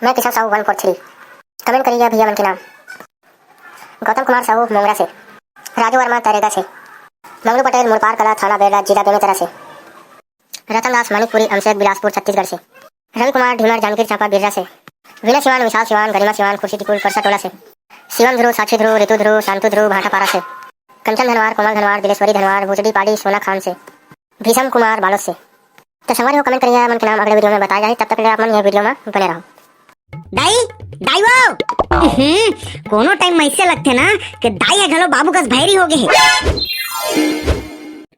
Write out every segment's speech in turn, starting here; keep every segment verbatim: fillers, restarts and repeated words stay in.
मैं किशन साहू वन फोर three. Comment करिए भैया मन के नाम। गौतम कुमार साहू मोंगरा से, राजू वर्मा तरेगा से, मंगलू पटेल मुड़पार कला थाना बेला जिला बेमेतरा से, रतन दास मणिपुरी अमसेक बिलासपुर छत्तीसगढ़ से, रवि कुमार ढीमर जांजगीर चांपा बिर्रा से, विनय सिवान विशाल सिवान गरिमा सिवान खुर्शीदीपुर परसा टोला से, शिवम ध्रुव साक्षी ध्रुव ऋतु ध्रुव शांतु ध्रुव भाटापारा से, कंचन धनवार कोमल धनवार दिलेश्वरी धनवार भुजड़ी पाड़ी सोना खान से, भीषम कुमार बालोद से। तो संगवारी हो, कमेंट करिए मन के नाम अगले वीडियो में बताया जाए, तब तक के लिए आप मन ये वीडियो में बने रहो। दाई, दाई वो। हम्म, कोनो टाइम में ऐसे लगथे ना कि दाई ह घलो बाबू कस भैरी हो गे हे।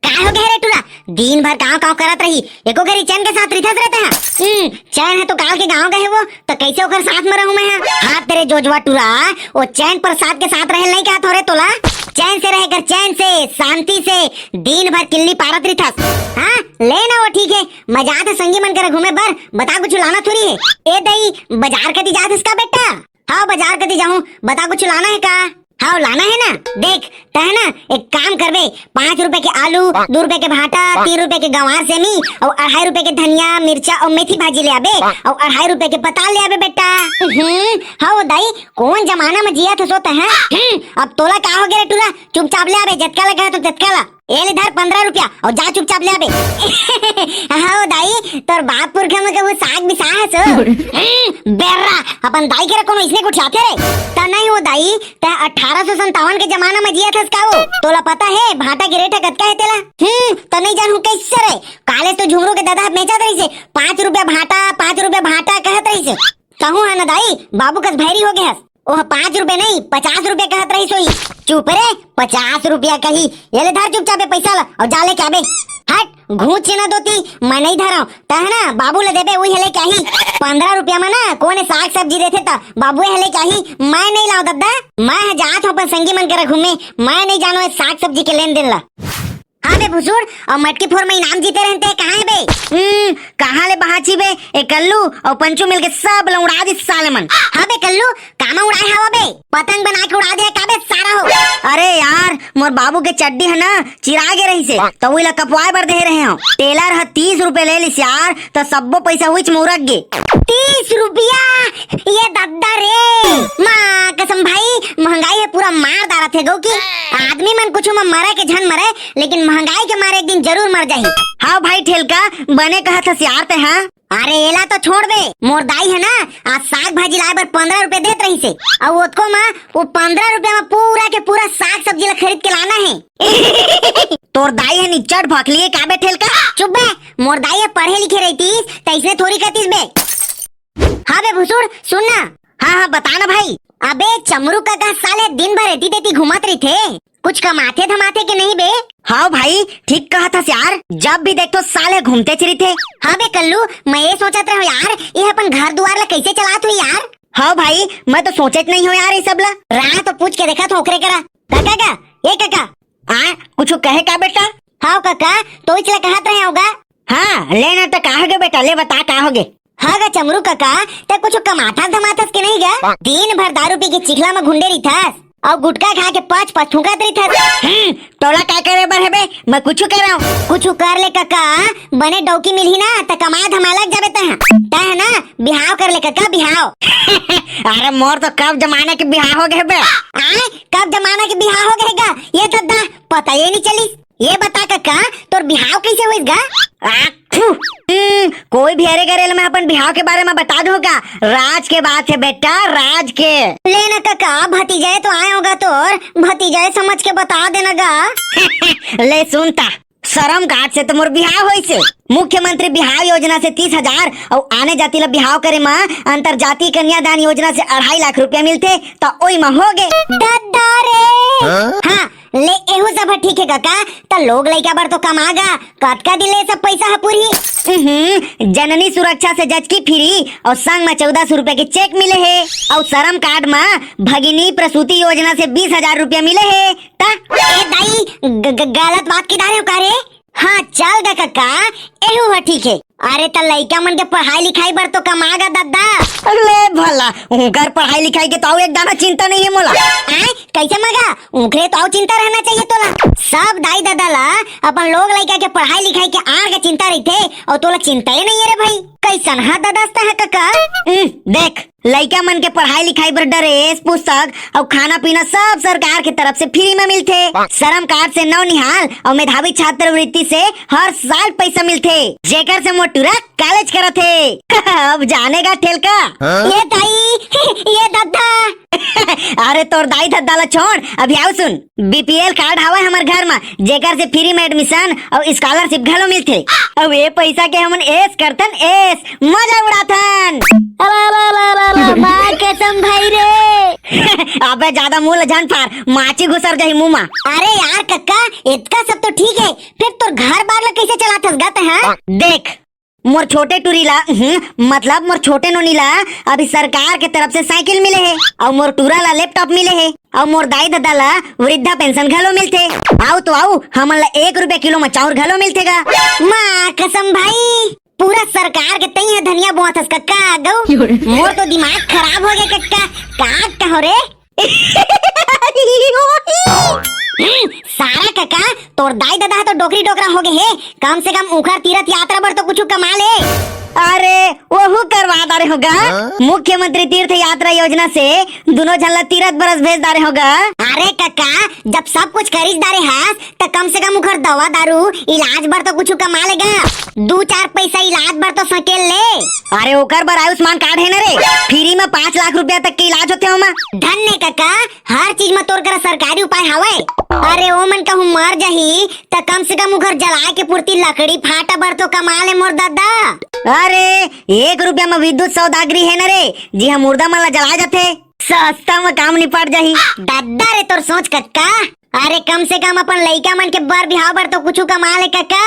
का हो गे रे टूरा? दिन भर कांव कांव करत रही, एको घरी चैन के साथ रिथस रहते हैं। हम्म, चैन ह तो काल के गांव गए हे वो, तो कैसे ओकर साथ में रहूं मैं ह? हाथ तेरे जोजवा टूरा, वो चैन प्रसाद के साथ रहे नहीं कहत हो रे तोला? चैन से रहे कर, चैन से, शांति से, दिन भर किल्ली पारत रिथस। हाँ, ले ना वो ठीक है, मैं जात हे संगी मन करा घूमे बर, बता कुछ लाना थोड़ी है। ए दई, बाजार कती जात हस का बेटा? हाँ, बाजार कती जाहूँ, बता कुछ लाना है का? हाँ, लाना है ना। देख, तै है ना, एक काम करबे, पाँच रुपए के आलू, दू रुपए के भाटा, तीन रुपए के गंवार सेमी, और अढ़ाई रुपए के धनिया, मिर्चा और मेथी भाजी ले आबे, और अढ़ाई रुपए के पताल ले आबे बेटा। हम्म, हाँ वो दाई, कौन जमाना में जिया था सोता है? हम्म, अब तोला का हो गया रे टूरा? चुपचाप ले आबे, जतका लगा है तो ततका ला। ए ले धर पंद्रह रुपया और जा चुपचाप ले आबे। हाँ दाई, तोर बाप पुरखा में कभू साग बिसा हस? हम्म, बेर्रा, अपन दाई के रे कोनो इसने कुछ आते रे? त नहीं हो दाई, तै अठारह सौ संतावन के जमाना में जिया थस का वो? तोला पता है भाटा के रेट कतका है तेला? हम्म, त नहीं जानू कैसे रे? काले तो झुमरू के दादा बेचत रही से, पाँच रुपया भाटा, पाँच रुपया भाटा कहत रही से। कहूँ है ना दाई, बाबू कस भैरी हो गया हस। ओह पाँच रुपए नहीं, पचास रुपए कहत रही सोई। चुप रे, पचास रुपया कही। ये ले धर चुपचाप ये पैसा ला और जा लेके आबे। हट, घूंच ना दोती, मैं नहीं धरा। तै है ना, बाबू ले देबे, वही लेके आही। पंद्रह रुपया में ना, कोने साग सब्जी देथे त बाबू ये लेके आही। मैं नहीं लाओ दद्दा, मैं ह जात हूँ अपन संगी मन करा घूमे। मैं नहीं जानो ये साग सब्जी के लेन देन ला। हाँ बे भुसुड़, और मटकी फोर में इनाम जीते रहते हैं, कहाँ है बे? हम्म, कहाँ ले बहाची बे? ए कल्लू और पंचू मिलके सब ला उड़ा दी साले मन। हाँ बे कल्लू, कामा उड़ाए हवा बे? पतंग बना के उड़ा दे का बे सारा हो? अरे यार, मोर बाबू के चड्डी है ना, चिरा गे रही से, तो वही ला कपवाए बर दे रहे हो। टेलर ह तीस रुपए ले लिस यार, तो सब्बो पैसा उच में उरक गे। तीस रुपया? ये दद्दा रे, माँ कसम भाई, महंगाई है पूरा मार डारत है गौ की। आदमी मन कुछ में मरे के झन मरे, लेकिन महंगाई के मारे एक दिन जरूर मर जाही। हाँ भाई ठेलका, बने कहत हस यार ते, हाँ। अरे एला तो छोड़ बे, मोर दाई है ना, आज साग भाजी लाए बर पंद्रह रुपए देत रही से, और ओतको में वो पंद्रह रुपया में पूरा के पूरा साग सब्जी ला खरीद के लाना है। तोर दाई है निच्चट भकलिए का बे ठेलका? चुप बे, मोर दाई है पढ़े लिखे रहतीस, त इसने थोड़ी कहतीस बे। हाँ बे भुसुड़, सुन ना। हाँ, हाँ, बता ना भाई। अबे चमरू काका साले दिन भर एती तेती घूमत रहिथे, कुछ कमाथे धमाथे के नहीं बे? हाँ भाई, ठीक कहत हस यार, जब भी देखथो साले घूमते रहिथे। हाँ बे कल्लू, मैं ये सोचत रहो यार, ये अपन घर दुआर ला कैसे चलात हुई यार? हाँ भाई, मैं तो सोचत नहीं हो यार ये सब ला। राह तो पूछ के देखा था ओकरे करा। काका का, ए काका। आ, कुछ कहे का बेटा? हाँ काका, तो इसलिए कहत रहे होगा। हाँ, ले ना तो का होगे बेटा, ले बता का होगे। हाँ गा चमरू काका, ते कुछ कमाथस धमाथस के नहीं गा? दिन भर दारू पी के चिखला में घुंडे रहिथस, और गुटखा खा के पच पच थूकत रहिथस। हम्म, तोला का करे बर है बे? मैं कुछ कर रहा हूँ। कुछ कर ले काका, बने डौकी मिलही ना, त कमा धमा लग जाबे तह। तह ना, बिहाव कर ले काका, बिहाव। अरे मोर तो कब जमाना के बिहाव हो गए बे। आय, कब जमाना के बिहाव हो गए गा? ये दद्दा, पता ये नहीं चली। ये बता काका, तोर बिहाव कैसे होइस गा? आ, फू। हम्म, कोई भी अरे गरे ल मैं अपन बिहाव के बारे में बता दूं का? राज के बात है बेटा, राज के। ले ना काका, भतीजा तो आए होगा तोर, भतीजा समझ के बता देना गा। ले सुनता, शर्म काट से तो मोर बिहाव होइसे। मुख्यमंत्री बिहाव योजना से तीस हजार और आने जाति ला बिहाव करे मा अंतर जाति कन्यादान योजना से अढ़ाई लाख रुपया मिलथे, त ओई मा हो गे। दद्दा रे। हाँ? हाँ, ले एहू सब ह ठीक है काका, त लोग लइका बर तो कमा गा, कतका दिन ले सब पैसा ह पूरी? उहुं, जननी सुरक्षा से जचकी फ्री और संग में चौदह सौ रुपया के चेक मिले हे और श्रम कार्ड में भगिनी प्रसूति योजना से बीस हजार रुपया मिले हे। त ए दाई, ग-, ग-, गलत बात के डारे हो का रे? हाँ, चल गा काका, एहू ह ठीक है। अरे त लइका मन के पढ़ाई लिखाई बर तो कमा गा दद्दा। अरे भला, उनकर पढ़ाई लिखाई के तो एक दाना चिंता नहीं है मोला। आय, कैसे मगा? उनकरे तो अउ चिंता रहना चाहिए तोला। सब दाई ददा ला अपन लोग लइका के पढ़ाई लिखाई के आड़ के चिंता रहिथे, अउ तोला चिंता ही नहीं है रे भाई। कैसन हा ददस तैं हा कका? हम्म, देख, लइका मन के पढ़ाई लिखाई बर ड्रेस, पुस्तक अउ खाना पीना सब सरकार के तरफ से फ्री में मिलथे। श्रम कार्ड से नौनिहाल अउ मेधावी छात्रवृत्ति से हर साल पैसा मिलथे, जेकर से मोर टूरा कॉलेज करत हे। अब जानेगा ठेलका। ये दाई, ये दद्दा। अरे तोर दाई दद्दा ला छोड़, अभी आव सुन। बीपीएल कार्ड हवय हमर घर म, जेकर से फ्री में एडमिशन अउ स्कॉलरशिप घलो मिलथे। अउ ये पैसा के हमन ऐश करथन, ऐश, मजा उड़ाथन। अरे, अरे, अरे, अरे, अरे, माँ कसम भाई रे। अबे ज्यादा मुंह ल झन फार, माची घुसर जाही मुंह म। अरे यार कक्का, इतका सब तो ठीक है, फिर तोर घर बार ला कैसे चलाथस गा तैं हा? देख, मोर छोटे टूरी ला, हम्म, मतलब मोर छोटे नोनी ला अभी सरकार के तरफ से साइकिल मिले हे, अउ मोर टूरा ला लैपटॉप मिले हे, अउ मोर दाई ददा ला वृद्धा पेंशन घलो मिलथे। आव तो आव, हमन ला एक रुपया किलो म चाउर घलो मिलथे गा। माँ कसम भाई, पूरा सरकार के तैं हा धनिया बोआथस कक्का गऊ। मोर तो दिमाग खराब हो गया कक्का, का कहो रे? हम्म, सारा कका, तोर दाई ददा ह तो डोकरी डोकरा हो गए हे। कम से कम उखर तीरथ यात्रा बर तो कुछ कमा ले। अरे, वहू करवा डारे हो गा। हाँ? मुख्यमंत्री तीर्थ यात्रा योजना से दोनों झन ला तीरथ बरस भेज डारे हो गा। अरे कका, जब सब कुछ करिस डारे हस, त कम से कम उखर दवा दारू, इलाज बर तो कुछ कमा ले गा। दू चार पैसा इलाज बर तो सकेल ले। अरे, ओकर बर आयुष्मान कार्ड हे ना रे, फ्री में पाँच लाख रुपया तक के इलाज होथे ओमा। धन्य कका, हर चीज म तोर करा सरकारी उपाय हवय। अरे ओ मन कहूँ मर जाही त कम से कम उखर जलाए के पुरती लकड़ी फाटा बर तो कमा ले मोर दद्दा। अरे एक रुपया म विद्युत सौदागरी हे न रे, जी हम मुर्दा मन ला जलाए जाथे, सस्ता म काम निपट जाही। दद्दा रे तोर सोच कक्का। अरे कम से कम अपन लइका मन के बर बिहाव बर तो कुछु कमा ले कक्का।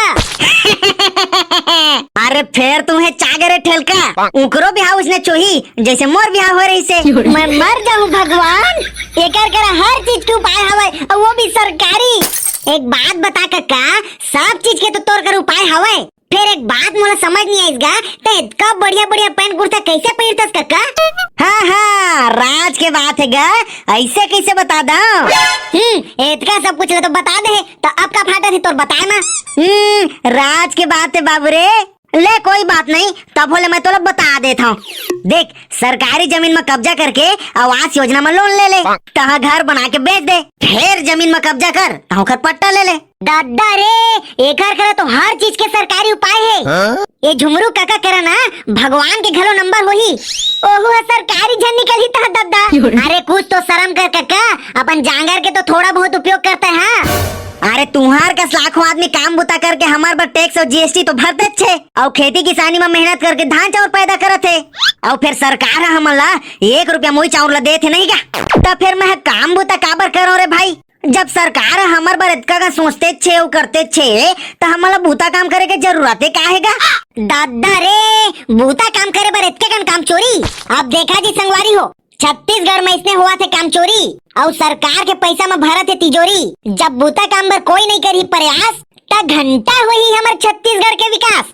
अरे फेर तुम्हें चागे रे ठेलका, उकरो बिहाव उसने चोही जैसे मोर बिहाव हो रही से। मैं मर जाऊं भगवान, एकर करा हर चीज के उपाय हवय, अउ वो भी सरकारी। एक बात बता कक्का, सब चीज के तो तोर कर उपाय हवय, फेर एक बात मोला समझ नहीं आइस गा, ते इतका बढ़िया बढ़िया पैंट कुर्ता कैसे पहिरतस कक्का? हाँ हाँ, राज के बात हे गा, ऐसे कैसे बता दो? हम्म, इतका सब कुछ ले तो बता दे, तो अब का फाटत हे तोर बताए मा? हम्म, राज के बात हे बाबू रे। ले कोई बात नहीं, तभो ले मैं तोला बता देत हूँ। देख, सरकारी जमीन में कब्जा करके आवास योजना में लोन ले ले, तहाँ घर बना के बेच दे, फेर जमीन में कब्जा कर, तहाँ ओकर पट्टा ले ले। दादा रे, एकर करा तो हर चीज के सरकारी उपाय हे। हाँ? ये झुमरू काका करा ना, भगवान के घलो नंबर होही। ओहू ह सरकारी झन निकलही तह दादा। अरे कुछ तो शर्म कर काका, अपन जांगर के तो थोड़ा बहुत उपयोग करते हैं। अरे तुहार कस लाखों आदमी काम बुता करके हमार बर टैक्स अउ जीएसटी तो भरते छे, अउ खेती किसानी में मेहनत करके धान चाउर पैदा करत हे, अउ फेर सरकार ह हमन ला एक रुपया मोई चाउर ला देत हे नहीं का? त फेर मैं ह काम बुता काबर करों रे भाई? जब सरकार ह हमर बर एतका का सोचते छे अउ करते छे, त हमन ला बूता काम करे के जरूरत हे का हे गा? दादा रे, बूता काम करे बर एतके कन काम चोरी? अब देखा जी संगवारी हो, छत्तीसगढ़ में इसने हुआ थे काम चोरी, अउ सरकार के पैसा में भरत हे तिजोरी। जब बूता काम बर कोई नहीं करी प्रयास, त घंटा होही हमर छत्तीसगढ़ के विकास।